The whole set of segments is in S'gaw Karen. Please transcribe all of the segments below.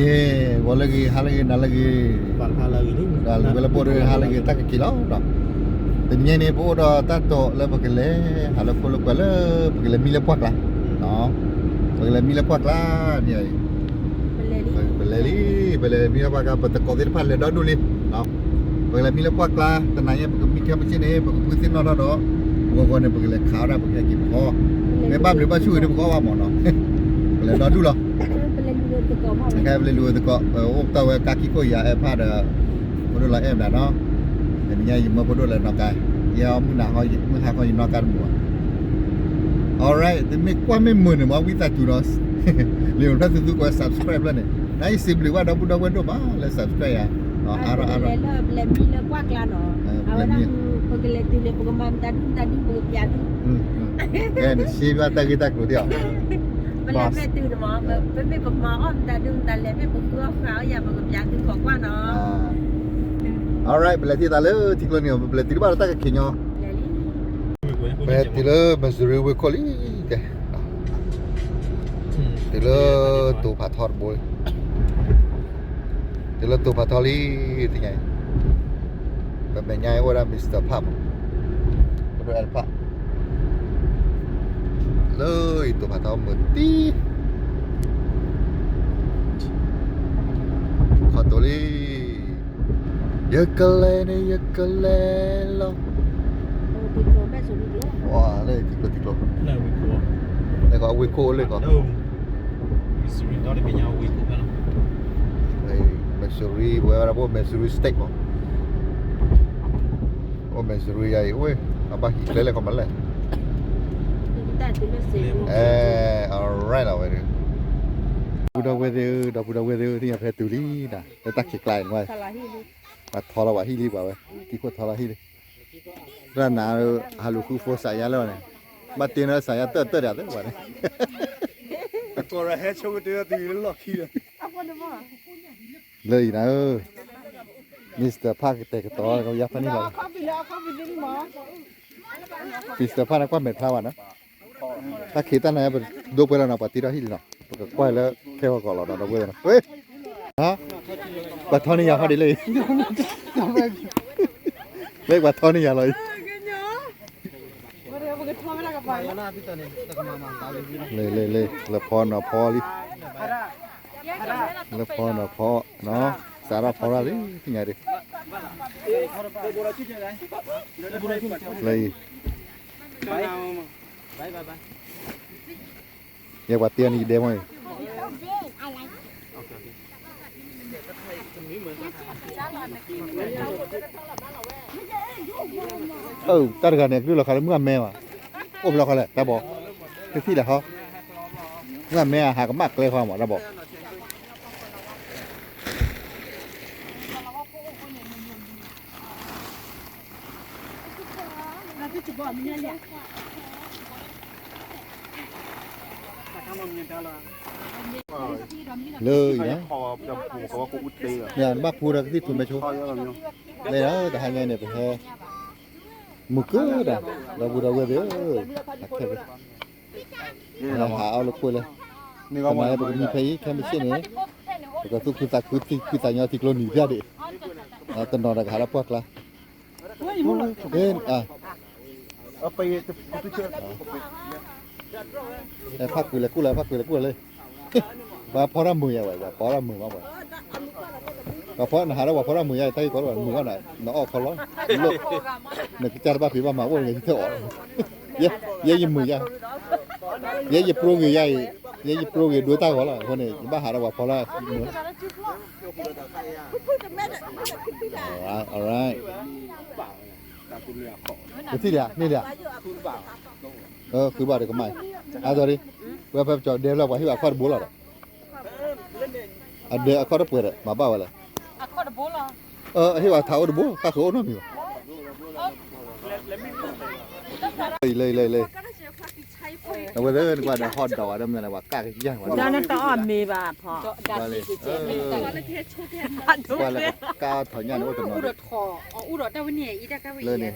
ယဲ, ဂီၤလၢအဂ့ၤ, ဟါလၢအဂ့ၤ, နၤလၢအဂ့ၤ, ဝဲလၢဘိၣ်ဒီး ဟါလၢအဂ့ၤ တၢ်ကက့ၤလီၤဒီး, တနံၤညါန့ၣ် ပအိၣ်ဒီးတၢ်တိာ်လၢပကလဲၤ ဟးလၢခိၣ်လၢကွဲၤလၢ ပကလဲၤမံလၢပှၢ်ကျါ, ပကလဲၤမံလၢပှၢ်ကျါန့ၣ်, ပလဲၤလံ, ပလဲၤမံလၢပှၢ်ကျါ ပသကိးသ့ၣ်တဖၣ်လဲၤဒီဒူၣ်လံ, ပကလဲၤမံလၢပှၢ်ကျါ, တနၤညါ ပကမံခဲမုၢ်ဆ့ၣ်န့ၣ် ပကဖုသ့ၣ်နီၣ်ထီၣ်ဒီး, ဂီၤဂီၤန့ၣ် ပကလဲၤခးဝဲဒၣ် ပကဟဲက့ၤဖီ, မ့ၢ်ဘၣ်ဘျုးဘၣ်ဆူၣ်ဂ့ၤဒီး ပကအီၣ်ဘၣ်မးနီၤ, ပလဲၤဒီဒူၣ်လီၤ, ပလဲၤလူၤသကိး, ပအိၣ်ပတီၢ်ဝဲကါခံခိၣ်ယၤအဲၣ်ဖးဒီး, ဖိဒိၣ်လီၤအဲၣ်မနုၤနီၤ, တနံၤညါ ယမၢဖိဒိၣ်လဲၤနီၣ်ကါ, ယဲအီၤမုၢ်နၤ, မုၢ်ဟါခီယနီၣ်ကါတမုာ်ဘၣ် Alright, တမ့ၢ်ကွၢ်မ့ၢ်မုာ်န့ၣ်မ့ၢ် ဝံသးစူၤနီၤ, လံာ်အိၣ်ဖျဲၣ်သူသူကွဲး subscribe ဖျၢၣ်န့ၣ်, နအံၤစံးဘျုးဘၣ်ဒီပုၢ်ဒီဝဲၢ်ဒိၣ်မးလၢ subscribe ယၤ, အါရၣ်အါရၣ်, ပလဲၤမံလၢပှၢ်ကျါနီၤ, အဝဲဒၣ်, ပကလဲၤတုၤန့ၣ် ပကမၤမတၤဒုမတၤဒု ပကပျးဒု, ကဲနစ့ဘၣ်တၢ်ဂ့ၢ်တၢ်ကျိၤဒၣ်အီၤ, ပလဲၤမ့ၢ်တုၤန့ၣ်မ့ၢ် ပမ့ၢ်ပမၤအီၣ်မတၤဒုမတၤလဲၣ် မ့ၢ်ပဃုအီၣ်ဃာ်အီၣ်ယၤ ပကပျးဒုခိးကွၢ်နီၤ Alright, ပလဲၤတံၢ်သးလၢထံကျိနံၤ ပလဲၤတုၤတဘၣ်လၢတၢ်ကခံးညီ, ပဟဲတုၤလၢ Missouri ဝ့ၢ်ခိၣ်လံ, ကဲ, တုၤလၢတိၤဖးထီတဘိလံ, တုၤလၢတိၤဖးထီလံ, တညါအံၤ, ပမဲာ်ညါအံၤအိၣ်ဝဲဒၣ် Mister Park မး, ပဒိၣ်အဲၣ်တဖၣ် လၢအံၤတိၤဖးထီမုာ်တံၢ်, ခီတိၤလံ, ယကလဲၤန့ၣ် ယကလဲၤလီၤ, လၢထံကျိထံကျိ, လၢဝ့ၢ်ခိၣ်လၢကီး, Missouri ပဝဲဒၣ်ပအိၣ် Missouri State မး, အိၣ် Missouri ယၤအံၤ, အဘၣ်ဟံးကျဲလဲၣ်ကီးမးလဲၣ်, alright လီၤဝဲ, ပုၢ်ဒီဝဲၢ်သ့ၣ်ဧၢ, ဒီပုၢ်ဒီဝဲၢ်သ့ၣ်ဧၢ, သ့ၣ်ညါဖဲတုၤလံ, လၢတၢ်ခံးကျါအံၤ, ပှၤထီလီၤပှၤဟံၣ်လံပှၤဝဲ, ထံခိၣ်ထီလီၤဟံၣ်လံ, တၢ်နၤ ဟးလူၤဃုဖိစးယါလၢန့ၣ်, ဘၣ်တ့နစးယါတၢၢ်တၢၢ်ဒၣ်သ့ၣ်ပှၤန့ၣ်, လၢအံၤနၤဧၢ, Mister Park ကတဲာ်ကတီၤ ယါဖဲန့ၣ်လီၤ, Mister Park န့ၣ်ကွၢ်မဲာ်ဖျါဘၣ်နီၤ, တၢ်ခံးတၢ်နၤ ပဒိပှဲၤလီၤနီၤ, ပှၤတ့ထီၣ်ဟံၣ်လံနီၤ, ပကကွၢ်လၢခဲဂီၤကီးလီၤဒီး ပှၤထီန့ၢ်ယၤဟီဒ်လဲၣ်, လၢပှၤထီန့ၢ်ယၤလီၤအံၤ, လၢဖီနီၤဖီလံ, လၢဖီနီၤဖီ, စးထီၣ်ဖီရၣ်လံ, သ့ၣ်ညါဒံး, လၢအံၤ ယဲပှၤတ့န့ၣ်ယဒဲမ့ၢ်အံၤ, တၢ်တဂၤန့ၣ် ကလုၢ်လီၤခါလၢမုၢ်အမဲဘၣ်, အိၣ်ဖျီခီလဲၣ် တၢ်ဘီ, တထံၣ်လဲၣ်ဟီ, မုၢ်အမဲအဟးကမၣ်ကျဲဃီမး တၢ်ဘီ လၢအံၤ, ဘၣ်ဖိဒီးကသံၣ်ထူမဲဆိ, လၢတဟါညါန့ၣ် ပဟဲ, မုာ်ကၢဒၣ်, ဒီပုၢ်ဒီဝဲၢ်သ့ၣ်ဧၢ, အခဲ, ဟးအီၣ်လၢခိၣ်လဲၣ်, တနၤပကမံဖဲအံၤ ခဲမုၢ်ဆ့ၣ်န့ၣ်, ပကသူၣ်ခုသးခု သံခုသးညီထံကျိနံၤဖၠၣ်ဒံး, တနီၤဒီးကဟးလၢပှၢ်ကျါ ဖးကွံာ်လဲၤကူၣ်လၢ ဖးကွံာ်လဲၤကူၣ်လၢ, ပှၤဖီတၢ်မုာ်ယၤဝဲ, ပှၤဖီတၢ်မုာ်ဘၣ်, ပှၤဖီနဟးလၢပှၤဖီတၢ်မုာ်ယၤ တၢ်ဂ့ၢ်ကီလၢနမုာ်ဘၣ်နအီၣ်ခီလီၤ, နကစၢ်တဘၣ်ဖံးဘၣ်မၤအိၣ်ဂဲၤယထဲအီၤ, ယဲယမုာ်ယၤ, ယဲယပြိဂ့ၤယၤအံၤ, ယဲယပြိဂ့ၤဒိတၢ်ဂီၤလီၤ, အဃိန့ၣ် ယဘၣ်ဟးဒီးပှၤဖီလၢမုာ် Alright, alright, ပထံၣ်လံဧါ, န့ၢ်လံဧါ, ဃုဘၣ်ဒီးကမၣ်, အသိးဒ်, ဝဲဖဲပကၠီဒဲဖျၢၣ် ပှၤဟ့ၣ်ဝဲအခီၣ်တဘိလီၤဒီး, အဒဲအခီၣ်တပှဲၤဒီး မၤဘၣ်ဝဲလဲၣ်, ဟ့ၣ်ဝဲထးအိၣ်တဘိ ကၢ်ဃုာ်အိၣ်နီတမံၤဘၣ်, လၢလၢလၢ, အဝဲသ့ၣ်နကွၢ်ဒီး hot dog ဝဲဒၣ်မနုၤလဲၣ် ပှၤကၢ်ကယၢ်ဝဲ, ဒီးနတအီၣ်မ့ၤဘၣ်ဖီ, ကွၢ်လၢကၢ်ထီၣ်ညၣ်န့ၣ် အိၣ်တနီၤ, လၢန့ၣ်,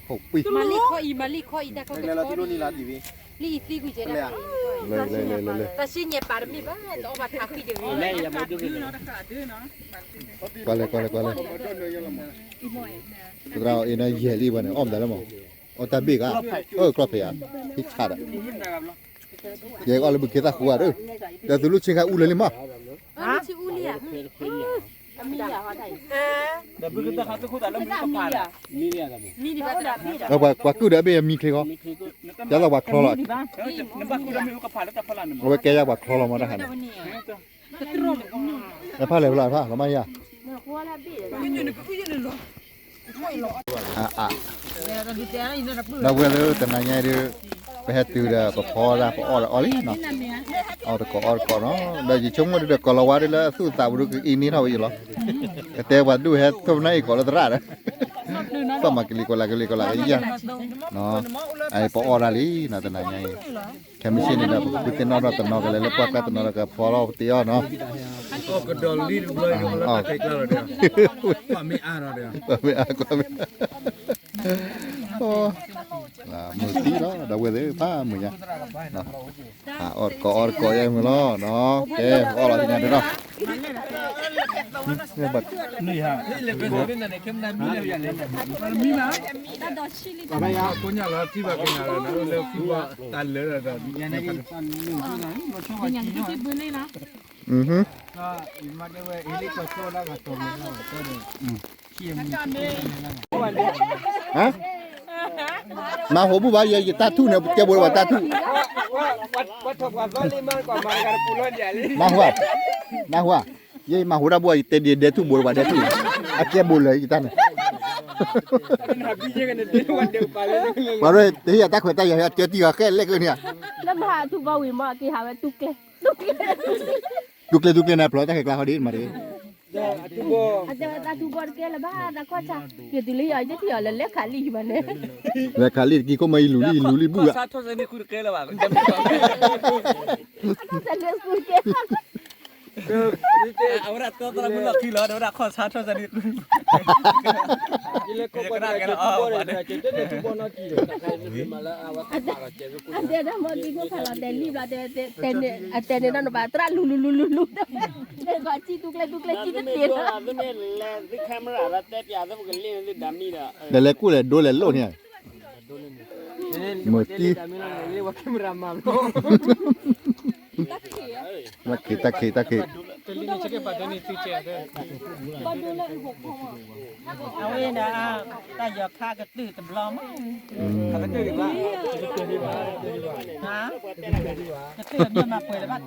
မၤလံခီအံၤ မၤလံခီအံၤ တၢ်ခီကဆှီလံ လံအံၤသံကွံာ်ကဲဒၣ် လဲၤလဲၤလဲၤလဲၤ တၢ်စံၣ်ညဲပာ်တမ့ၢ်ဘၣ် တအီၣ်ဘၣ်ထးဃံတဂ့ၤ ကွၢ်လဲၣ်ကွၢ်လဲၣ်ကွၢ်လဲၣ် သရၣ်အီၤအ့ၣ်နၤယဲၢ်လံဘၣ်န့ၣ် အီၣ်မတၤလၢမး အီၣ်တၢ်ဘ့ၣ်ကါ အၢ ကျီၢ်ဖဲးဧါ ဟံးဆးဒီး ယဲကအီၣ်လၢဘုခ့သၣ်ဃူဧါဒီး ဒီးသုလူၢ်ဆ့ခါအူလၢာ်လံမး ပှၤကုၢ်ဒီးအဘ့ၣ်အမံချ့ဃီ ယသးပှၤချီလီၤ အဝဲကဲယၤပှၤချီလီၤမးတၢ်ခါန့ၣ် အဖးလဲၣ်ဖးလဲၣ်ဖးလီၤမးယၤ ဒီပုၢ်ဝဲၢ်လၢတနၤညါအံၤဒီး ပဟဲတုၤဒီးပဖီဒၣ်ပအီၣ်ဒီးအီၣ်လံနီၤ အီၣ်တကိးအီၣ်တကိးနီၤ ဒီးယဆိကမိၣ်ဒ်ဒီးကီၤလၤဝါဒ်လၢအသူၣ်အသးပူၤဒ်ကအံၤန့ၢ်ထီၣ်ဝဲယလီၤ ကတဲပှၤဒိၣ်ဟဲထိၣ်ပနၢ်အံၤကိးလၢသရၣ်ဒီး သးမၤကလံၤကိးလၢကလံၤကိးလၢကယၤ ပအီၣ်ဒၣ်လံနီၤ တနၤညါအံၤ ခဲမုၢ်ဆ့ၣ်န့ၣ်ဒီး ပကဃုသ့ၣ်နီၣ်ထီၣ်တနီၤကလဲၤလၢပှၢ်ကျါတနီၤဒီးကဖီထီၣ်ပတ့အီၣ်နီၤ ပှၤမ့ၢ်အါ ကွၢ်မ့ၢ်အါ မုာ်သံလီၤ ဒီပုၢ်ဝဲၢ်သ့ၣ် ဖးမုာ်ညါ အီၣ်တကိးအီၣ်တကိးယဲမုာ်လီၤနီၤ ကဲ အီၣ်လီၤသ့ၣ်ညါဒ်နီၤ မၤဟိးဘူၣ်ဘၣ်ယဲ ယတၢ်ထူၣ်န့ၣ် ကဲဘိးလၢပှၤတၢ်ထူၣ် မၤဟိး မၤဟိး ယမၤဟိးတၢ်ဘူၣ် ယတဲဒ်ဒဲထူၣ်ဘိးလၢပှၤဒဲထူၣ် အကဲဘိးလၢယတၢ်န့ၣ် ပှၤရဲၣ်တဟ့ၣ်ယၤတၢ်ခွဲးတၢ်ယာ် အကဲတံၢ်ဂီၤဃဲလဲၣ်ကန့ၣ် လၢမဟါထူဘီဝံၤမ့ၢ်က့ၤဟးဝဲတူၢ်ကျဲ တူၢ်ကျဲတူၢ်ကျဲန့ၣ် ဖျိတၢ်ခဲကျါဃီဒ်မးတ့ၢ် အတဲဝဲတၢ်ထူဘီတကဲလၢၤဘၣ် တၢ်ခီၣ်ဆါ ယတုၤလၢယအီၤယတထံၣ်အီၤလၢလဲၤခးလံာ်ယဘၣ်န့ၣ် လဲၤခးလံာ်တကံခိၣ်မ့ၢ်ယလူၤလံ ယလူၤလံဘူၣ်ဧါ အတၢ်ဆဲးလၢဆူကဲ အဝဲဒၣ်တီသရၣ်မုၣ်လီၢ်ခံလီၤ ဒီးဝဲဒၣ်ခီၣ်ဆါထီၣ်စၢ်ဒံး အတဲဒၣ်မ့ၢ်ဒ်ခိၣ်ဖးလီၤတဲလံဘျီတဲ အတဲန့ၣ်ဒီးနဘၣ်သရၣ်လူၤလူၤလူၤလူၤလူၤ တဲဘၣ်စံၣ်တူၢ်ကျဲတူၢ်ကျဲစံၣ်တသ့လီၤ လဲၤလဲၤကူၣ်လဲၤဒိလဲၤလိၣ်န့ၣ် မ့ၢ်တံၢ် တၢ်ခံး တၢ်ခံး တၢ်ခံး အဝဲဒၣ် တၢ်ယီၤခါကတုၢ်တဘျီမး ကတုၢ်မ့ၢ်မၤပှဲၤလၢၤဘၣ်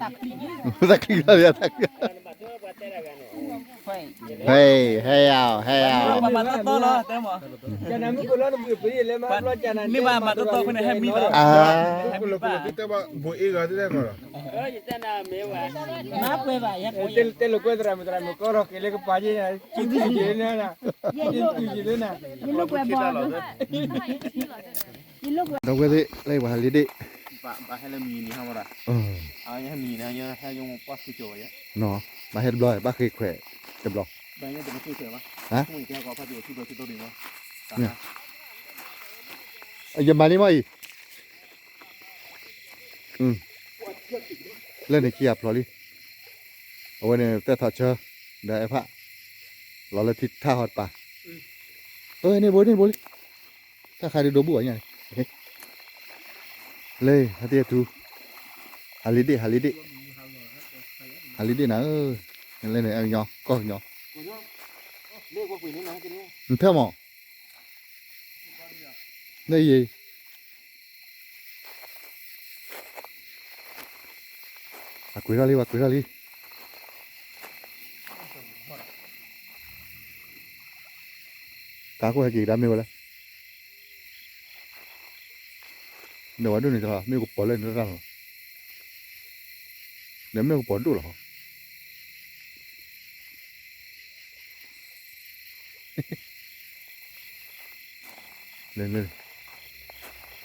တၢ်ချံ တၢ်ချံ တၢ်ချံ ဟဲယၤ ဟဲယၤ မ့ၢ်ဘၣ်မၤတီတီလီၤ တဲမး မ့ၢ်ဘၣ်မၤတီတီဖဲန့ၣ် ဟဲမံလီၤ ဘိးအ့ၣ်ဂၤသ့ၣ်တဖၣ်လီၤ မၤပှဲၤဘၣ် ယဲ တဲလိာ်ကွဲသရၣ်မုၣ် သရၣ်မုၣ်ကီထီၣ်က့ၤလၢကပၤယဲ ကံတူၢ်ယဲလၢနၤ ကံတူၢ်ယဲလၢနၤ ဒီပုၢ်ဝဲၢ်သ့ၣ် လၢပှၤဟးလံဒ့ၣ် ဘၣ်ဟဲလၢမံၤန့ၣ်ဟဲမးဒီး အဟဲမံၤန့ၣ် ဟဲယပှၢ်ဃုကၠီၤဝဲယဲ နီၤ ဘၣ်ဟဲတဘျီ ဘၣ်ဃ့ခွဲးတဘျီ ဟါ ယမၤလံမးအံၤ လၢန့ၣ်ခံဂၤဖျိးလံ အဝဲန့ၣ် သဲထီၣ်ဆၢ ဒီးအဲၣ်ဖး လီၤလၢထံထါဟီၣ်တပၤ အၢ န့ၣ်ဘိ န့ၣ်ဘိလံ တၢ်ခါဒ်ဒိဘူၣ်အီၤညါန့ၣ် လၢ ဟးတထူ ဟးလံဒ့ၣ် ဟးလံဒ့ၣ် ဟးလံဒ့ၣ်နၤဧၢ လၢန့ၣ် အကညီ ကီၢ်ကညီ နထၢၣ်မး လၢယံၤ ပှၤကွံာ်ထီၣ်လံ ပှၤကွံာ်ထီၣ်လံ တၢ်ခိၣ်ဟဲက့ၤကဒါမ့ၢ်ဝဲလဲၣ် ဒီးဝဲဒိၣ်န့ၣ်တလီၤ မ့ၢ်ကပီၤလၢန့ၣ်တၢ်လီၤ ဒီးမ့ၢ်ကပီၤဒိၣ်လီၤ လၢ လၢ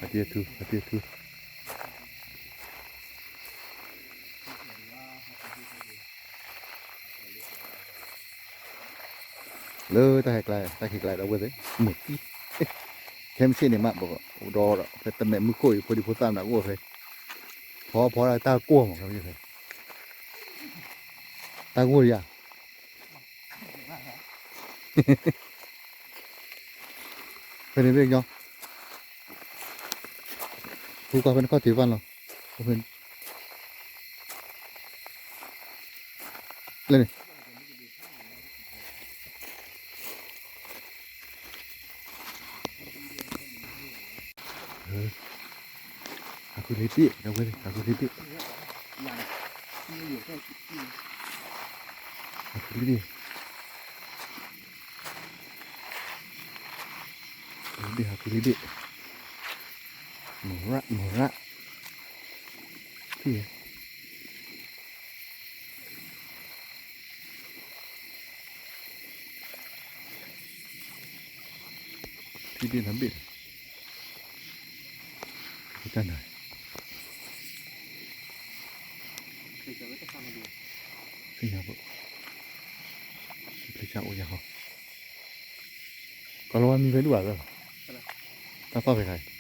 အတထူ အတထူ လၢတၢ်ဟဲကျါ တၢ်ခံးကျါဒီးဝဲသ့ၣ် မုာ်သံ ခဲမုၢ်ဆ့ၣ်န့ၣ်မး ပကအိၣ်ဒီးဖဲတမဲာ်မုၢ်ခိၣ်အံၤ ဖိဒံဖိသၣ်မနုၤကအိၣ်ဖဲ ဖီဖီတၢ်ကိၢ်မး ဖဲ တၢ်ကိၢ်ယၤ ဖဲန့ၣ်ဘ့ၣ်ကညီ ဖုကွၢ်ဖဲနခီၣ်ထံးဘၣ်လီၤ ဖဲန့ၣ် ဟးဃုလံဘ့ၣ် ဒီပုၢ်ဝဲၢ်သ့ၣ် ဟးဃုလံဘ့ၣ် ဟးဃုလံဘ့ၣ် လံဘ့ၣ် ဟးဃုလံဘ့ၣ် မရၣ် မရၣ် ထံၣ် ထံၣ်ဘ့ၣ်နဘ့ၣ် တၢ်နၤ သ့ၣ်ညါဘၣ် ဖျဲၣ်ဆၣ်အိၣ်ယၤဟီ ကီၢ်လီၤဝါမံဖဲဒူၣ်ဘၣ်လၢ တၢ်သီၣ်ဖဲခါအံၤ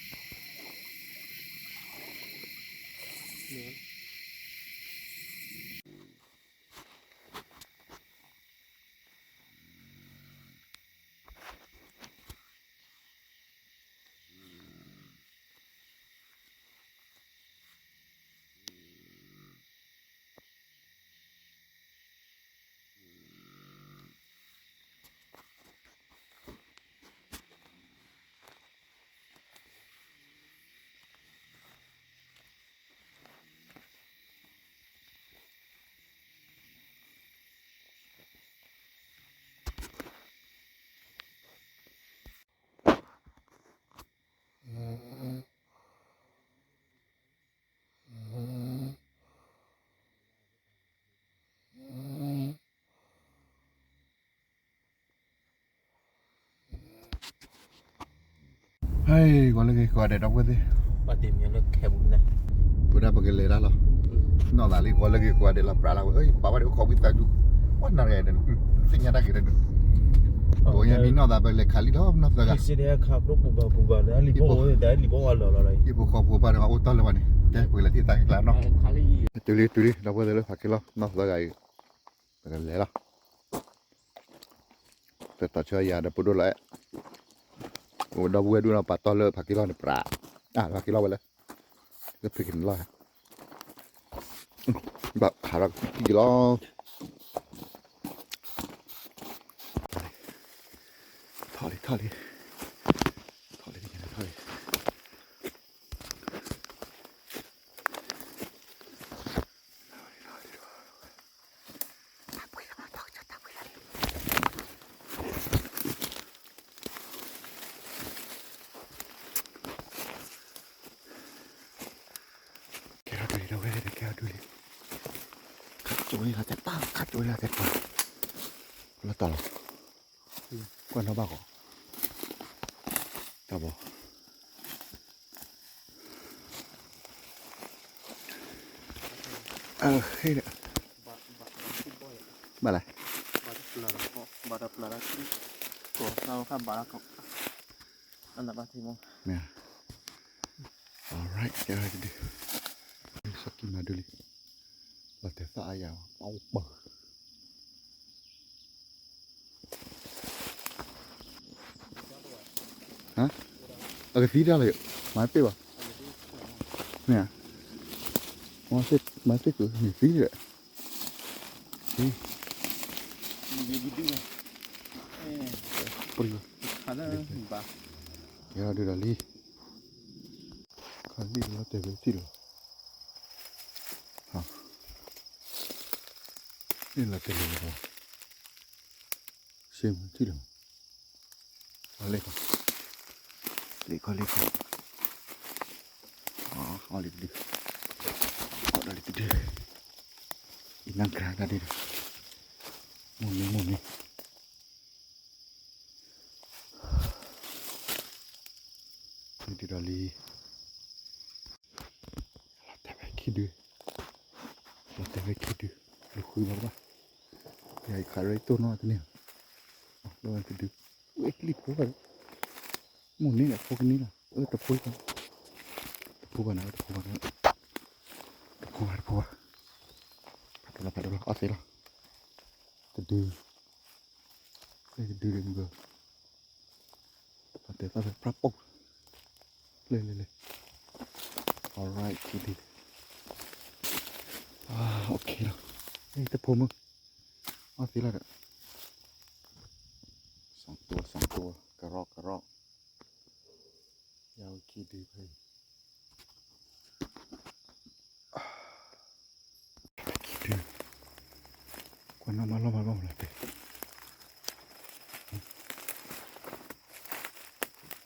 ဟဲ ဂီၤလၢဂ့ၤ ကိးဂၤဒဲး ဒီပုၢ်ဝဲၢ်သ့ၣ် ပှၤတမံၤလၢခဲပူၤန့ၣ် ပဝဲဒၣ်ပကလဲၤတၢ်လီၤ နီၢ်သးလံ ဂီၤလၢဂ့ၤ ကိးဂၤဒဲးလီၤ ပြးလၢဝဲ ပာ်ဝဲဒၣ်အိၣ်ခိးဝံသးစူၤ ပှၤနီၢ်တဂၤဒီး သ့ၣ်ညါတၢ်ဂ့ၤတဒု ပဝဲညါမ့ၢ်နီၢ်သး ပလဲၤခးလံလီၤ နီၢ်သးဂၤ ဟံၣ်ဖိဃီဖိဘၣ်ဒီး အအိၣ်တ့ၢ်လၢၤဘၣ်န့ၣ် ကဲပကလဲၤထံၣ်သးကျါနီၤ တုၤလံ တုၤလံ ဒီပုၢ်ဝဲၢ်သ့ၣ်လၢဖးက့ၤလီၤ နီၢ်သးဂၤအံၤ ပကလဲၤလီၤ တတီၤဆၢယၤဒီးပဒိၣ်လီၤအဲၣ် အိၣ်ဒီပုၢ်ဝဲၢ်ဒူၣ်နီၤ ပာ်တီၢ်လၢဖးက့ၤလီၤန့ၣ် ပြး အါ ဖးက့ၤလီၤဝဲလၢ လၢဖံးက့ၤန့ၣ်လီၤ ဘၣ်ခးထီၣ်က့ၤလီၤ ထီၣ်လံ ထီၣ်လံ ထီၣ်လံ ထီၣ်လံ ကဲထီၣ်တုၤလံ ဒီပုၢ်ဝဲၢ်သ့ၣ် ကဲထီၣ်တုၤလံ ခးကၠိလီၤတဲာ်ပာ် ခးကၠိလီၤတဲာ်ပာ် လီၤတၢ်လီၤ ကွၢ်နီၣ်ဘၣ်ကီး တၢ်ဘီ အဟ့ၣ်ဒီး ဘၣ်လဲၣ် ဘၣ်တပျၢ်ဒီး ဘၣ်တပျၢ်ဒီး ကီၢ်သၢခါဘၣ်လၢကီး အနဘၣ်ထံမီၢ် မ့ၢ် alright ကဲဒု စီၤကံမၤဒုလံ လီၤတဲာ်သၣ်အါယၤ ပှၤအိၣ်ပၢၢ် ဟါ အကသံတၢ်လီၤယိာ် မၤပ့ၢ်ဘၣ် မ့ၢ်ဧါ မၤသ့ၣ်ကၢၤ မ့ၢ်သံဒီး သံ ပှၤ ကဲဒုဒီးလံ ခါလံဒီးလီၤတဲာ်ဝဲသ့ၣ်လီၤ ဟါ န့ၣ်လီၤတဲာ်လီၤ စ့မုၢ်ထံၣ်လီၤ အီၣ်လဲၣ်ခီ လဲၣ်ခီလဲၣ်ခီ အီၣ်လံတဒု အီၣ်ဒီးလံတဒု အံၤနၢ်ကြၢးတၢ်ဒုဒီး မိၢ်မ့ၢ်မိၢ်မ့ၢ် ဒုဒီးလံ လီၤတဲာ်ဝဲခံဒု လီၤတဲာ်ဝဲခံဒု လူၤဃုဘၣ်ဘၣ် ယၤအံၤခးရဲတိၢ်နီၣ်တန့ၢ် လီၤဝဲတဒု ဝဲလံဖိဘၣ်ဒီး မိၢ်န့ၣ်အဖိကနံၤလီၤ, အၢ တဖိ, တဖိဘၣ်နၤ, တဖိဘၣ်နၤ, တဖိဘၣ်, တဖိဘၣ်, ဖးဒိၣ်လီၤ, ဖးဒိၣ်လီၤ, အီသံးလီၤ, တဒု, တဒုဒံးဘၣ်, အတဲသၣ်ဖဲပြၢ်ပိၢ်, လၢလၢလၢ, alright, ခံဒု, okay လီၤ, တဖိမုၣ်, အီသံးလီၤဒီး สองตัว สองตัว กระรอก กระรอก ယၤဝဲခံဒုဖဲအံၤ, ခံဒု, ကွၢ်နီၣ်မးလီၢ်မးလီၢ်မးလီၤတဲ,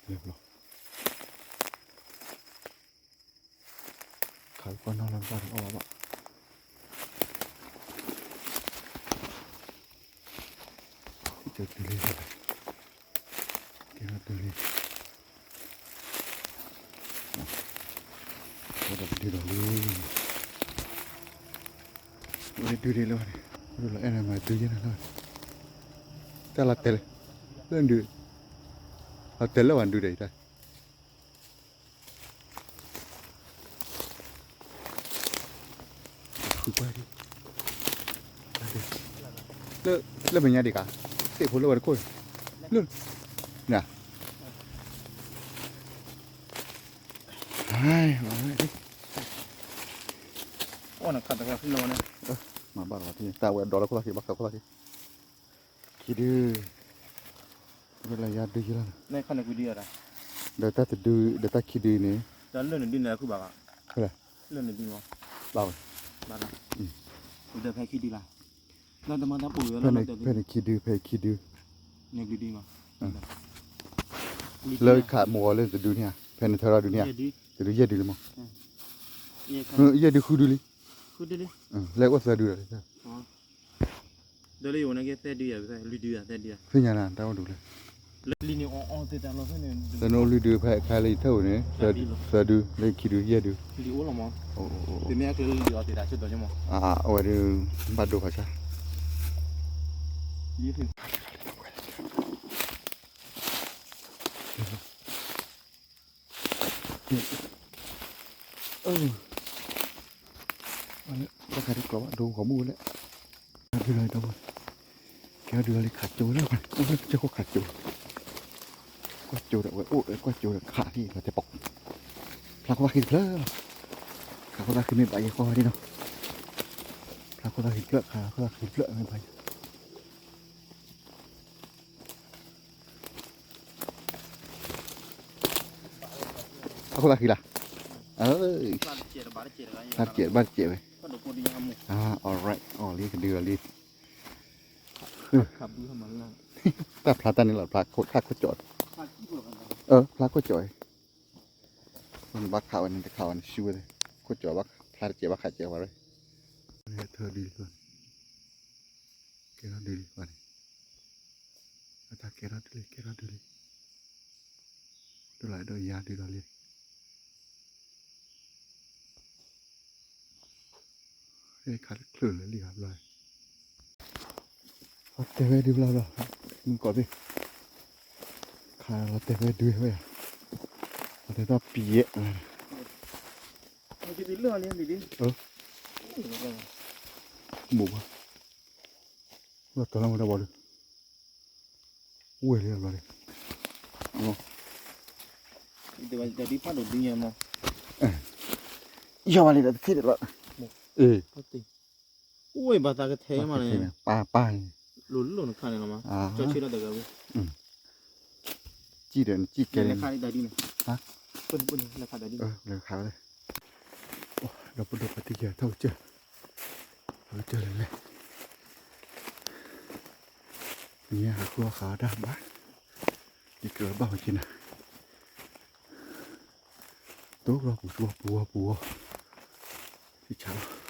လၢလီၤ ခးကွၢ်နီၣ်လၢဘၣ်တအီၣ်ဘၣ်ဘၣ်, ကတုၤလံ, ကဲတုၤလံ, ဝဲဒၣ်ဒုးဒီးလံ, ဝဲဒၣ်ဒုးဒံးလၢၤဘၣ်န့ၣ်, ဝဲဒၣ်လၢအဲၣ်န့ၣ်မၤဒုးယဲၢ်န့ၣ်လီၤ, တၢ်လီၤတဲာ်လၢ, လၢဒုး, လီၤတဲာ်လၢဝဲဒုးဒီးအံၤတၢ် ဃုကွၢ်ဒံး, လၢ, လၢမဲာ်ညါဒံးကါ, သ့ၣ်ဖိလၢဝဲတခိၣ်, လၢ, န, ဟဲ, အီၣ်နခးတခါဖံလီၤန့ၣ်, မၤဘၣ်လီၤ တၢ်ဝဲဒီးလၢခိၣ်သၣ်ခံ ဘၣ်ဃးခိၣ်သၣ်ခံ, ခံဒု, ဝဲလၢယၤဒုးယဲၢ်လီၤ, ဒီးတၢ်တဒု, ဒီးတၢ်ခံဒုန့ၣ်, လၢနဒုန့ၣ်အခုဘၣ်ဘၣ်, လၢနဒုမး, ဘၣ်ဝဲ, ဒီးဖဲခံဒုလီၤ, ဖဲန့ၣ်ခံဒု, ဖဲခံဒု, လၢခးမိၢ်ဂီၤလၢတဒုန့ၣ်ဧါ, ဖဲနထၢထီၣ်ဒုန့ၣ်ဧါ, တဒုယဲၢ်ဒုလံမး, ယဲၢ်ဒုဃုဒုလံ, လဲၤအိၣ်သၢဒုဒီး သ့ၣ်ညါနၤတၢ်အိၣ်ဒူလၢ, တနအိၣ်လွံၢ်ဒုဖဲခါလၢယထၢၣ်ဧိၤန့ၣ်, သၢဒုလၢခံဒုယဲၢ်ဒု, အဝဲဒုး, ဘၣ်ဒိဖးဆါ တၢ်ခါဒ်ကျီဘၣ်ဒိဂီၤမုၢ်ဝဲလဲၣ်, ဒုးလီၤတၢ်ဝဲ, ကဲဒုးလီၤလံခးကၠိလၢ, ကၠိခိၣ်ခးကၠိ, ကွၢ်ကၠိဒီးဝဲအိၣ်ဒီးကွၢ်ကၠိဒီးခးလံလီၤတဲပီ, ဖျါခိၣ်သၣ်ဃံတဖျၢၣ်လီၤ, ခးခိၣ်သၣ်ဃံမ့ၢ်ဘၣ်ယဲၢ်ဃီဒ်နီၤ, ဖျါခိၣ်သၣ်ဃံတဖျၢၣ် ခးခိၣ်သၣ်ဃံတဖျၢၣ်မ့ၢ်ဘၣ်ယဲၢ် အခိၣ်သၣ်ဃံလီၤ, ဖျါတစဲးဘၣ်တစဲးဝဲ, alright အီၣ်လံကဒုလီၤလံ, တၢ်ဖျါတၢ်န့ၣ်လီၤ, ဖျါခိၣ်ကၠီ, ဖျါခိၣ်ကၠီ, ဘၣ်ခးဝဲန့ၣ်တခးဝဲန့ၣ် ရှုဝဲ, ခိၣ်ကၠီဘၣ်ဖျါတစဲးဘၣ်ခးစဲးဝဲ, ထၢဒုလံ, ကဲထီၣ်ဒုလံ, အတၢ်ကဲထီၣ်ဒုလံ ကဲထီၣ်ဒုလံ, ဒုလီၤဒီးယၤဒုလီၤလံ, ခးတချုးလၢလံဘျီ, လီၤတဲာ်ဝဲဒုဘျီဘျီ, မုၢ်ကီၢ်သ့ၣ်, ခးလီၤတဲာ်ဝဲဒုဝဲ, လီၤတဲာ်တၢ်ပံၤယဲၢ်, မိၢ်ဘၣ်, လီၤတဲာ်လီၤမ့ၢ်တၢ်ဘီဒု, ဝဲၢ်လံဘျီဒု, ယီၤဘၣ်လံဒီးတထံၣ်ဒီးလီၤ, အ့ၣ် အိၣ်ဘၣ်သးကထဲမးန့ၣ်, ပၢ်ပၢ်, လိၤလိၤနခါန့ၣ်လီၤမး, ကၠီဆ့လီၤတဂၤဝဲ, စံၣ်ဒီးနစံၣ်ကဲန့ၣ်, လၢခါဒ်န့ၣ်, လၢခါဒ်န့ၣ်, လၢခါဝဲ, ဒီပုၢ်ဒီဝဲၢ်ပှၤတံၤက့ၤထီၣ်ကစၢၢ်, ထီၣ်ကစၢၢ်လဲၣ်လဲၣ်, မ့ၢ်ဟးဃုအီၣ်ဃာ်အီၣ်တၢ်ဘၣ်, ယကြၢးဘၣ်ဝဲက့ၤနၤ, တိၢ်လီၤပူၤပူၤပူၤပူၤ, ထံဆးလီၤ,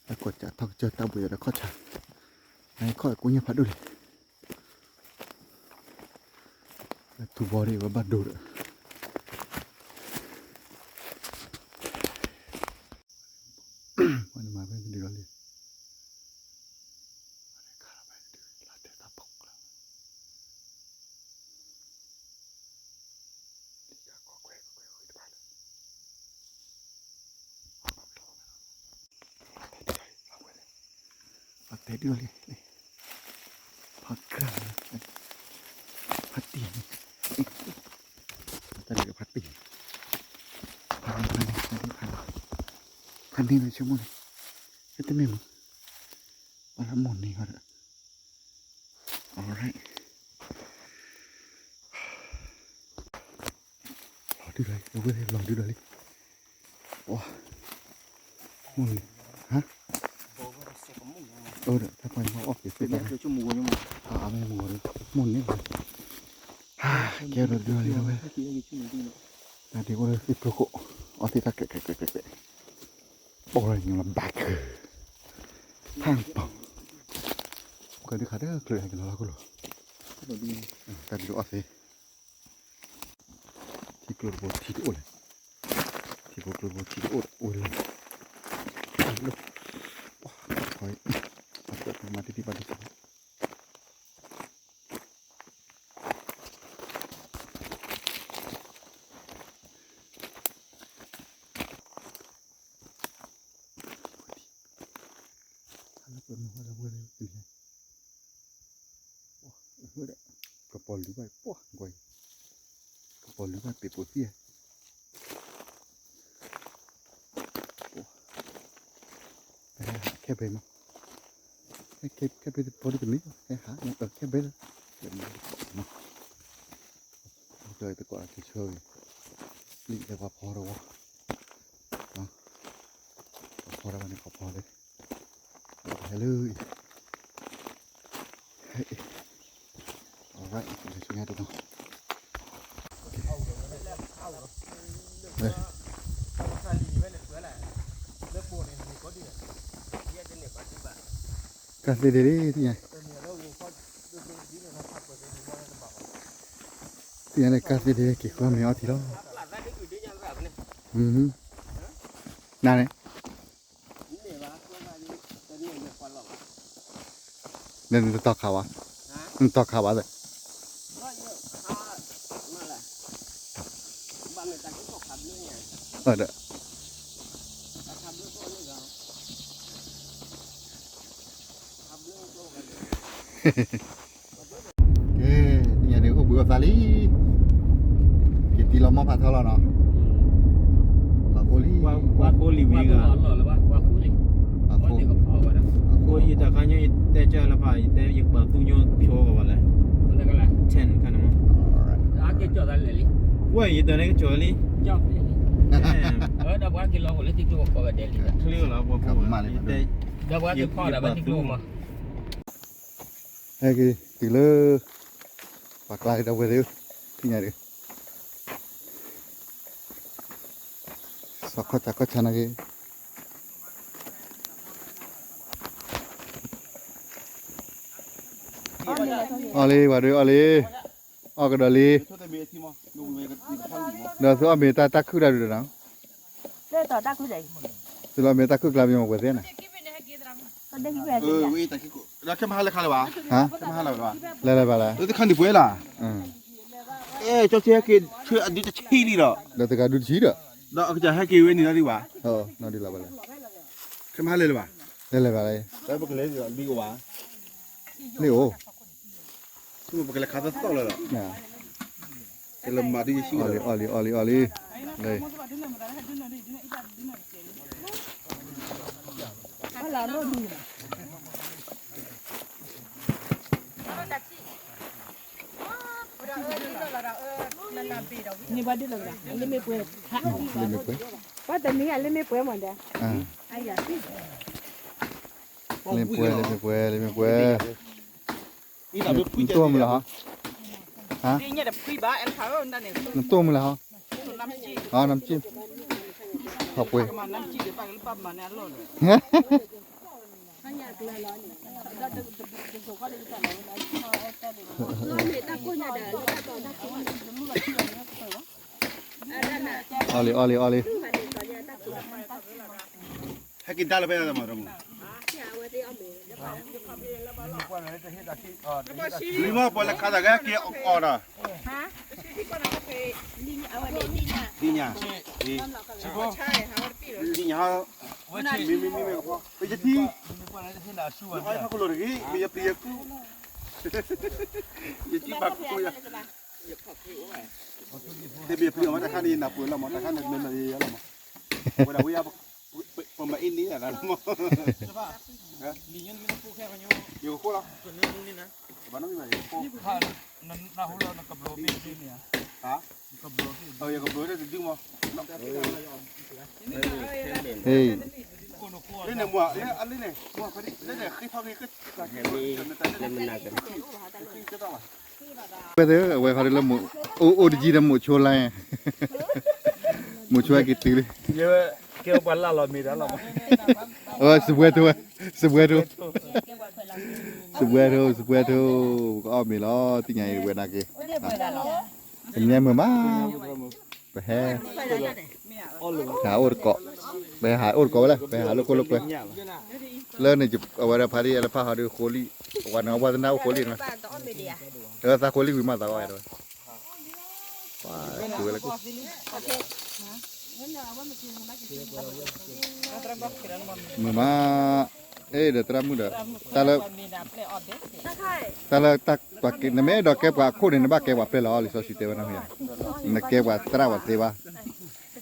တၢ်ကီၢ်စးထီၣ်ကစၢၢ်တၢ်ဘှံးဒီးခီၣ်ဆါ, နခီၣ်ကိညၣ်ဖးဒိၣ်လံ, ထူဘီဒ်ဝဲဘၣ်ဒိဒီး, ဝဲန့ၣ်မၤဖဲတဒုလီၤလံ, ဝဲန့ၣ်ခးလီၤဖဲတဒုလီၤတဲာ်တၢ်ဖီၣ်ကျါ, အတဲဒုးလံ, ဖးကၢ်, ဖးတံၢ်, တၢ်ဒုးဖးတံၢ်, ဖးန့ၢ်, ဖးန့ၢ်, ဖးန့ၢ်လၢဆိကမိၣ်န့ၣ်, ဟဲတမ့ၢ်မး, ပှၤလၢမိၢ်န့ၢ်ဃီဒီး, alright. လီၤဒုဒီးလံ, အဝဲလီၤဒုဒီးလံ, ပှၤ, မိၢ်န့ၢ်, ဟါ, အၢဒီး တၢ်ပှၤမၤအီၣ်က့ၤသ့ၣ်တဖၣ်, အမ့ၢ်မိၢ်န့ၢ်, ကဲဒီးဒုဒီးလံဝဲ, တၢ်ဒုးအိၣ်လၢသ့ၣ်ဖျိခိၣ်, အီၣ်သ့ၣ်တၢ်ကျဲးကျဲးကျဲးကျဲး, ပီၢ်ရၤညိလီၤဘၣ်ခု, ဖၣ်ပီၢ်, ကဒုးခးတချုးဟဲက့ၤလီၤလီၤခိၣ်လီၤ, တၢ်ဒုးအီၣ်သ့ၣ် ထံကျိတဘိထံတအိၣ်လဲၣ်, ထံဖိကျိတဘိထံတအိၣ်ဒီးအိၣ်လၢ, လၢ, ပှၤ, ပှၤမၤတံၢ်တံၢ်ဘၣ်တံၢ်တံၢ်, ဟါလၢပမုၢ်ဟါလၢဝဲလၢတုၤလဲၣ်, ကပီၤလုၢ်ဘၣ်ပှၤကွၢ်အံၤ, ကပီၤလုၢ်ဘၣ်ပ့ၤပိာ်သံၣ်ဧါ, ပှၤ, ခဲဘဲမး, ခဲဘဲတပီၤဒ်တမ့ၢ်, ဟဲဟး, ခဲဘဲလၢ, ခဲဘဲလၢ, တကိးက့ၤဆၢဂ့ၤ, လံာ်လၢပှၤဖီဒီးဝဲ, ပှၤဖီဒီးဝဲန့ၣ် ပှၤဖီလၢ, ဟဲလၢအံၤ, alright, လဲၤဆူညါတနီၤ, ကၢ်သ့ဒ့လံ သ့ၣ်ညါ, သ့ၣ်ညါန့ၣ် ကၢ်သ့ဒ့က့ၤဃီမ့ၤအီထံလီၤ, နၤန့ၣ် ဒီးနတတီၢ်ခးဘၣ်, နတီၢ်ခးဘၣ်သ့ၣ်, ဒီး, ကဲ, သ့ၣ်ညါဒုးအိၣ်ဘှံးအိၣ်သါလံ, က့ၤတံၢ်လီၤမီၢ်ဖးထီလီၤနီၤ, ပှၤဃိလံ, ပှၤဃိလံဝံၤဂၤ, အဃိ, အဃိယတၢ်ခါညါ ယတဲကၢလၢဖး ယတဲယပာ်သူၣ်ညိၣ်ဖျိကဘၣ်လဲၣ်, ထၢၣ်ခါန့ၣ်မး, ဝဲယတၢ်န့ၣ်ကကၠီၤလံ, ချ့လီၤပှၤဖိ, ယတဲ, ဟဲက့ၤတုၤလၢ, ပှၤကျါက့ၤဒီပုၢ်ဝဲၢ်သ့ၣ်ဧၢ, သ့ၣ်ညါဒုး, စီၤခီၣ်ဆါခီၣ်ဆါနာ်က့ၤ, အီၣ်လံ ပှၤဒုးအီၣ်လံ, အီၣ်ကဒီးလံ, ဒီးသုအီၣ်မ့ၤတၢ်ခုၣ်တၢ်ဒုးဒီးနီၤ, သုလီၤမ့ၤတၢ်ခုၣ်ကျါမ့ၢ်မ့ၢ်ပှဲၤသ့ၣ်နၤ, ဒီးခဲမဟါလၢခါလၢၤဘၣ်, ဟါ, လဲၤလဲၤဘၣ်လဲၣ်, တခါန့ၣ်ပှဲၤလၢ်, အဲ ကၠီဆ့ဟဲက့ၤဆၢအဒုတဆံလံဒီး, ဒီးတဂၤဒုတဆံဒီး, ဒီးအကစၢ်ဟဲက့ၤဝဲန့ၣ်နီၢ်ဒံးဘၣ်, နီၢ်ဒံးလီၤဘၣ်လဲၣ်, ခဲမဟါလဲၤလၢၤဘၣ်, လဲၤလဲၤဘၣ်လဲၣ်, လံအိၣ်, ပကလဲၤခါသီသီလၢၤဒီး, ကဲလၢမၤဒ်ယစံၣ်လီၤ, အီၣ်လံ အီၣ်လံ အီၣ်လံ, န့ၢ်ဘၣ်ဒ်လၢၤ, လၢမ့ၢ်ပှဲၤ, လၢမ့ၢ်ပှဲၤ, ပှၤတနံၤအလၢမ့ၢ်ပှဲၤမးဒီး, လၢမ့ၢ်ပှဲၤ လၢမ့ၢ်ပှဲၤ, နတိၢ်မုၢ်လၢၤဟီ, ဟါ, နတိၢ်မုၢ်လၢၤဟီ, နမ်စံၣ်, ထီၣ်ပှဲၤ အီၣ်လံ အီၣ်လံ အီၣ်လံ, ဟဲက့ၤဒါလၢဖဲမး, လံမီၢ်ပှၤလၢခါသးကဲက့ၤအီၣ်ဒီး, ဒ်ညါ, ဒ်ညါ, ဒ်ညါဟီ, မ့မ့မ့မ့ၢ်ကဖီ ပယထံ နအီထီၣ်ခိၣ်လိာ်တဂ့ၤ ပယပျံၤယကူ ယထံဘၣ်ခိၣ်ယၤ တဲပယပျံၤအီၤမး တၢ်ခါန့ၣ်ယနၢ်ပၢၢ်လီၤမး တၢ်ခါန့ၣ်မ့ၢ်မ့ၢ်ယဲလီၤမး ဝဲဒၣ်ဝဲယၤ ပမၤအ့န့ၣ်ယၤလီၤမး ယကခိၣ်လီၤ ဘၣ်နီၣ်မ့ၢ်ဘၣ်ယကခိၣ် ဟါ ယကဘျီတၢ်တဒုမး လၢန့ၣ်မ့ၢ် လၢအလၢန့ၣ် မ့ၢ်လၢန့ၣ်ဃ့ထီၣ်က့ၤ ဝဲသ့ၣ် အဝဲခီဒ်လၢ အိၣ်အိၣ်တယံၤဒီးမိၣ်ဆိလါ မိၣ်ဆိက့ၤတုၤလံ ကဲပှၤလၢလီၤမ့ၢ်တၢ်လီၤ အဝဲစပွဲထိ စပွဲထိ စပွဲထိ စပွဲထိ ပကအီၣ်မ့ၤလီၤ သ့ၣ်ညါအံၤဝဲနာ်က့ၤ တနံၤညါမုာ်မး ပဟဲ ဟးအိၣ်တကိး ပဟဲဟးအိၣ်တကိးဝဲလၢ ပဟဲဟးလိာ်ခိၣ်လိာ်ကွဲ လၢန့ၣ် အဝဲဒၣ်ဖါတံၢ်အဲလဖၣ်ဟီဒုးဃိလံ ပှၤနဝဲသနၣ်အိၣ်ဃိလံန့ၣ် လၢသးဃိလံဝံၤမးသးဝဲဒၣ် ပှၤတုၤဝဲလၢ မုာ်မး အဲၣ်ဒီးသရၣ်မုၣ်ဒီး တၢ်လၢ တၢ်လၢတၢ်ပှၤက့ၤ နမ့ၢ်အဲၣ်ဒိးကဲပှၤအခိၣ်န့ၣ် နဘၣ်ကဲပှၤပျဲၢ်လီၤ လံာ်စီဆှံတဲဝဲနီၤ နကဲပှၤသရၣ်ပှၤသ့ဘၣ်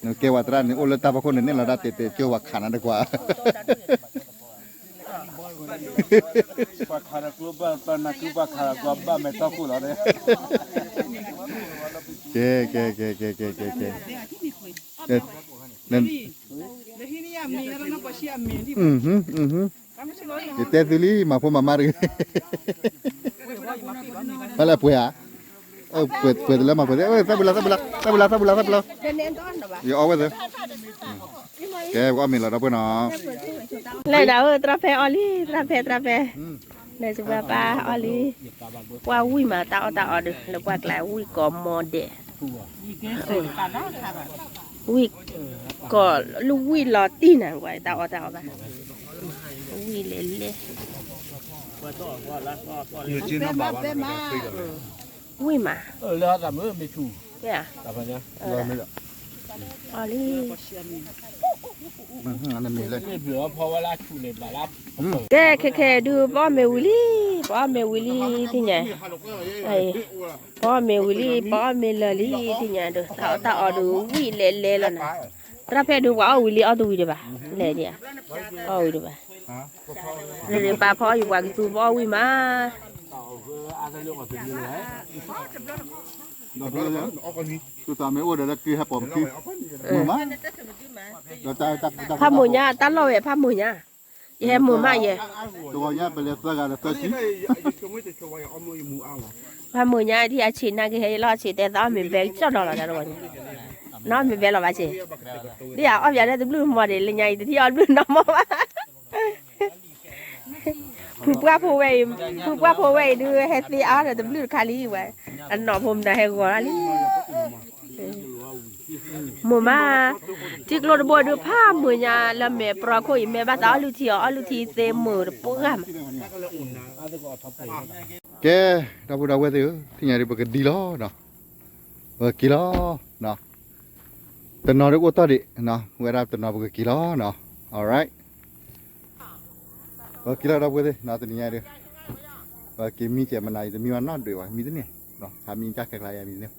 နကဲပှၤသရၣ်န့ၣ် အိၣ်လၢတၢ်ဖီခိၣ်န့ၣ် နဲၣ်လီၤတၢ်တဲာ်တဲာ်ကၠိပှၤခးနၤတကွၢ် ပှၤခးဒီးကျိဘၣ်တၢ်နၢ်ကုပှၤခးဒီးကျိဘၣ်မဲာ်တီခိၣ်လီၤ ကဲ ကဲ ကဲ ကဲ ကဲ ကဲ ကဲ ယတဲသုလံ မၤဖိမၤမါတဂ့ၤ ဖဲလဲၣ်ပှဲၤဧါ ပှဲၤတလၢမၤပှဲၤသ့ သးဘုလါ သးဘုလါ သးဘုလါ သးဘုလါ သးဘုလါ ယအီၣ်ဝဲသ့ ကဲ ပကအီၣ်မ့ၤလီၤ ဒီပုၢ်နီၤ လဲၤဒၣ်ဧၢ သရၣ်ဖဲအီၣ်လံ သရၣ်ဖဲ သရၣ်ဖဲ လဲၤစပှၤပၢ်အီၣ်လံ ပှၤဝံၣ်မး တၢ်အီၣ်တၢ်အီဒီး လၢပှၤကျါဝံၣ်ကိးမီဒဲး ဝံၣ်ကိး လၢဝံၣ်လီၤတံၢ်နၤ ကွၢ်တၢ်အီၣ်တၢ်အီဘၣ် ဝံၣ်လဲၤလဲၤ ဝံၣ်မး လၢတၢ်မ့ၢ်မ့ၢ်ဆူၣ် အီၣ်လံ ကဲ ခဲခဲဒုး ပအီၣ်မ့ၤဝံၤလံ ပအီၣ်မ့ၤဝံၤလံ သ့ၣ်ညါ ပအီၣ်မ့ၤဝံၤလံ ပအီၣ်မ့ၤလၢာ်လံသ့ၣ်ညါဒီး တၢ်အီၣ်တၢ်အီဒီးဝံၣ်လဲၤလဲၤလီၤနၤ သရၣ်ဖဲဒုး ပှၤအီၣ်ဝံၤလံ အီၣ်တဝံၤဒံးဘၣ် လဲၤဒံးဧါ အီၣ်ဝံၤဒံးဘၣ် ပာ်ဖီအီၣ်ယပှၤကသူ ပအီၣ်ဝံၣ်မး သုသးမ့ၢ်အိၣ်ဒီးလၢက့ၤဟဲပိာ်ပခံ မုာ်မး ဖးမိၢ်ညါ တၢ်လီၢ်ဝဲဖးမိၢ်ညါ ယဟဲမိၢ်မးယဲ တဂီၤညါပလဲၤသၢဂၤဒီးသၢဆံ ဖးမိၢ်ညါ ထံၣ်အဆံးနာ်က့ၤဟဲလီၤအဆံးတဲသးအီၣ်မ့ၤဘဲကစီၣ်ဒီးလီၤတၢ်တဂီၤညါ နီၢ်မ့ၢ်ဘဲလီၤဘၣ်ဆ့ ဒ်အအီၣ်ပၠးလၢတဘျုးမီၤဒံး လၢညါအံၤတထံၣ်အီၣ်တဘျုးနီၢ်မီၤဘၣ် ဖုပှၢ်ဖိဝဲအံၤ ဖုပှၢ်ဖိဝဲအံၤဒုး ဟဲသ့အါဒီးတဘျုးတခါလံဝဲ အနီၢ်ဖိမနုၤဟဲဂီၤလၢ်လံ မိၢ်မး ထံကျိတဘိဒုး ဖးမိၢ်ညါလၢမဲာ်ပြီခိၣ်အံၤ မ့ၢ်ဘၣ်သးအီၣ်လုၢ်ထံအီၤ အီၣ်လုၢ်ထံသ့မိၢ်တပှၢ်မး ကဲ ဒီပုၢ်ဒီဝဲၢ်သ့ၣ်ဧၢ ထံၣ်ညါဒုး ပကဒံလီၤနီၤ ပက့ၤလီၤနီၤ တနီၤဒုးအိၣ်တီၢ်ဒံးနီၤ ဝဲဒၣ်တနီၤပကက့ၤလီၤနီၤ alright ပက့ၤလီၤဒီပုၢ်ဝဲၢ်သ့ၣ်နီၤ တနံၤညါဒုး ပက့ၤမံကဲးမနၤအံၤ တမံဘၣ်နီတဒုးဘၣ် မံတန့ၢ် ခါမံကၢ်ခဲကျါယၤမံတန့ၢ်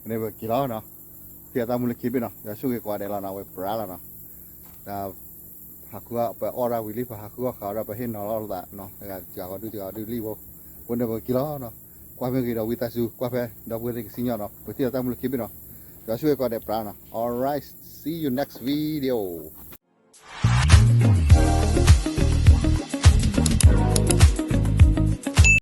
ပန့ၣ်ပက့ၤလီၤနီၤ ထံၣ်အတၢ်မူလၢခံဘ့ၣ်နီၤ ယွၤဆိၣ်ဂ့ၤကိးဂၤဒဲးလီၤနီၤ ဝဲပြးလီၤနီၤ တၢ် ဟးဃုအီၣ် ပအီၣ်ဒၣ်ဝံၤလံ ပဟးဃုအီၣ်ဃာ်အီၤဒီး ပဟ့ၣ်နီၤလီၤလိာ်သးနီၤ တဂၤတဂၤဒုးတဂၤဒုးလံဖိ အဃိန့ၣ်ပက့ၤလီၤနီၤ ကွၢ်မ့ၢ်ဂ့ၤဒီးဝံသးစူၤ ကွၢ်ဖဲဒီပုၢ်ဝဲၢ်သ့ၣ်ကစံၣ်ညီၣ်နီၤ ပထံၣ်အတၢ်မူလၢခံဘ့ၣ်နီၤ ယွၤဆိၣ်ဂ့ၤကိးဂၤဒဲးပြးနီၤ alright see you next video